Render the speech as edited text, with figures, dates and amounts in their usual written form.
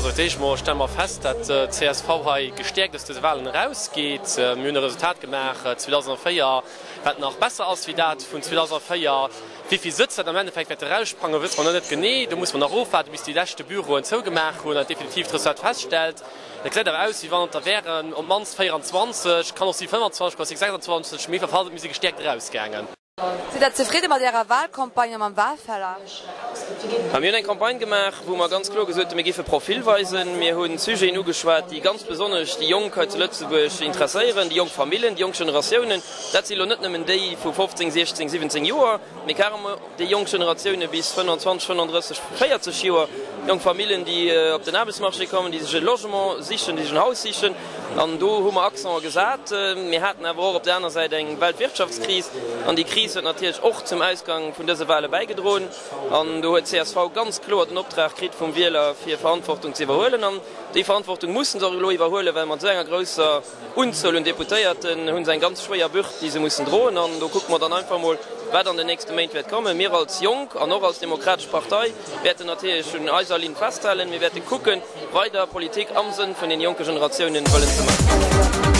Also fir d'éischt mol stelle mer fest, dat d'CSV hei gestäerkt aus dëse Wahlen erausgeet. Mir hunn e Resultat gemaach 2004, wat nach besser ass wéi dat vun 2004. Wéi vill Sëtz dat am Endeffekt wäerte eraussprangen, wësse mer nach net genee. Do musse mer nach ofwaarden, bis déi leschte Büroen zougemaach hunn an definitiv d'Resultat feststellt. Et gesäit awer aus, wéi wann et der wären op d'mannst 24, kann och si 25, kann och si 26, mee op jidder Fall mir si gestäerkt erausgaangen. Sidd Der zefridde mat Ärer Wahlcampagne a mam Wahlverlaf? Mir hunn eng Campagne gemaach, wou mer ganz kloer gesot hunn, mir géife Profil weisen. Mir hu Sujeten ugeschwat, déi ganz besonnesch déi Jonk hei zu Lëtzebuerg interesséieren, déi jonk Famillen, déi jonk Generatiounen. Dat si lo net nëmmen déi vu 15, 16, 17 Joer, mee carrement déi jonk Generatioune bis 25, 35, 40 Joer, jonk Famillen, déi op den Aarbechtsmarché kommen, déi sech e Logement sichen, déi sech en Haus sichen. An do hu mer Accenten gesat. Mir haten awer och op där aner Säit eng Weltwirtschaftskris. An déi Kris huet natierlech och zum Ausgang vun dëse Wahle bäigedroen. An do huet csv ganz kloer den Optrag kritt vum Wieler, fir Verantwortung ze iwwerhuelen. An déi Verantwortung mussen se och elo iwwerhuelen, well mat esou enger grousser Unzuel un Deputéierten hu se eng ganz schwéier Bürd, déi se mussen droen. An do kucke mer dann einfach emol, wat an den nächste Méint wäert kommen. Mir als Jonk an och als Demokratesch Partei wäerten natierlech un eiser Linn festhalen. Mir wäerte kucken, weider Politik am Sënn vun den jonke Generatiounen wëllen ze maachen.